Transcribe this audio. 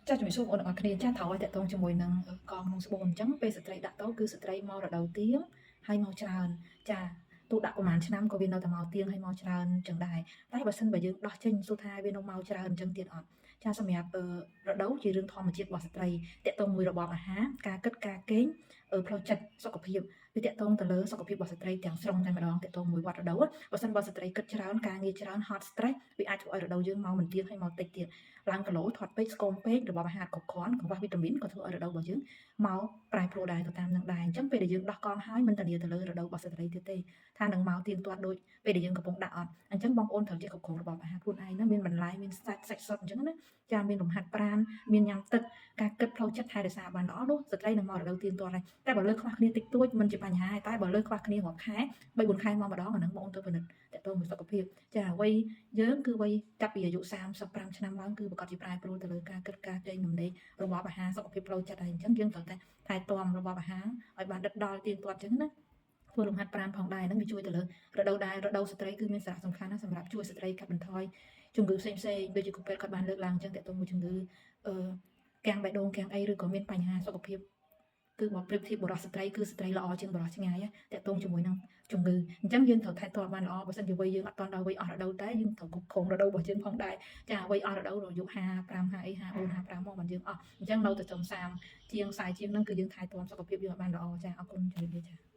ចាជំរាបសួរបងប្អូនទាំងអស់គ្នាចាត្រូវឲ្យតាក់ទងជាមួយនឹងកងក្នុងស្បូនអញ្ចឹងពេលស្ត្រីដាក់ទៅគឺស្ត្រីមករដូវទៀងហើយមកច្រើនចាទូដាក់ប្រហែលឆ្នាំក៏វានៅតែមកទៀងហើយមកច្រើនអញ្ចឹងដែរតែបើសិនបើយើងដោះចេញសួរថាវានៅមកច្រើនអញ្ចឹងទៀតអត់ចាសម្រាប់រដូវជារឿងធម្មជាតិរបស់ស្ត្រីតាក់ទងមួយរបបអាហារការគិតការគេងផ្លូវចិត្តសុខភាពវាតាក់ទងទៅលើសុខភាពរបស់ស្ត្រីទាំងស្រុងតែម្ដងតាក់ទងមួយវដ្តរដូវបើសិនបើស្ត្រីគិតច្រើនការងារច្រើនហត់ stress វាអាចធ្វើឲ្យរដូវយើងមកមិនទៀងហើយមកតិចទៀត ឡើងគីឡូធាត់ពេកស្គមពេករបបអាហារគ្រប់គ្រាន់កង្វះវីតាមីនក៏ធ្វើឲ្យរដូវរបស់យើងមកប្រែប្រួលដែរទៅតាមនឹងដែរអញ្ចឹងពេលដែលយើងដោះកងហើយមិនធានាទៅលើរដូវរបស់ស្ត្រីទៀតទេថានឹងមកទៀងទាត់ដូចពេលដែលយើងកំពុងដាក់អត់អញ្ចឹងបងប្អូនត្រូវចេះគ្រប់គ្រងរបបអាហារខ្លួនឯងណាមានបន្លែមានសាច់សាច់សុទ្ធអញ្ចឹងណាចាមានលំហាត់ប្រាណមានញ៉ាំទឹកការគិតផ្លូវចិត្តថែរក្សាបានល្អនោះស្ត្រីនឹងមករដូវទៀងទាត់ហើយតែបើលើខ្វះគ្នាតិចតួចមិនជាបញ្ហាទេតែបើលើខ្វះគ្នារាប់ខែ3 4ខែមកម្ដងអាហ្នឹងបងប្អូនទៅពិនិត្យតើតើមួយសុខភាពចាវ័យ យើងគឺវ័យចាប់ពីអាយុ35ឆ្នាំឡើងគឺប្រាកដជាប្រែប្រួលទៅលើការគិតការគេងដំណេករបបអាហារសុខភាពផ្លូវចិត្តហើយអញ្ចឹងយើងត្រូវតែថែទាំរបបអាហារឲ្យបានដិតដល់ទៀងទាត់អញ្ចឹងណាធ្វើលំហាត់ប្រាណផងដែរហ្នឹងវាជួយទៅលើរដូវដែររដូវស្ត្រីគឺមានសារៈសំខាន់ណាស់សម្រាប់ជួយស្ត្រីកាត់បន្ថយជំងឺផ្សេងផ្សេងដូចជាគ្រូពេទ្យគាត់បានលើកឡើងអញ្ចឹងតើតើមួយជំងឺអឺកាំងបេះដូងកាំងអីឬក៏មានបញ្ហាសុខភាពគឺបើប្រៀបធៀបបុរសស្ត្រីគឺស្ត្រីល្អជាងបុរសឆ្ងាយតាក់ទងជាមួយនឹងជំងឺអញ្ចឹងយើងត្រូវថែទាំបានល្អបើសិនជាវ័យយើងអត់ទាន់ដល់វ័យអស់រដូវតែយើងត្រូវគ្រប់គ្រងរដូវរបស់យើងផងដែរចាវ័យអស់រដូវអាយុ55 50អី54 55មកបានយើងអស់អញ្ចឹងនៅតែចំ30ជាង40ជាងហ្នឹងគឺយើងថែទាំសុខភាពយើងឲ្យបានល្អចាអរគុណជម្រាបលាចា។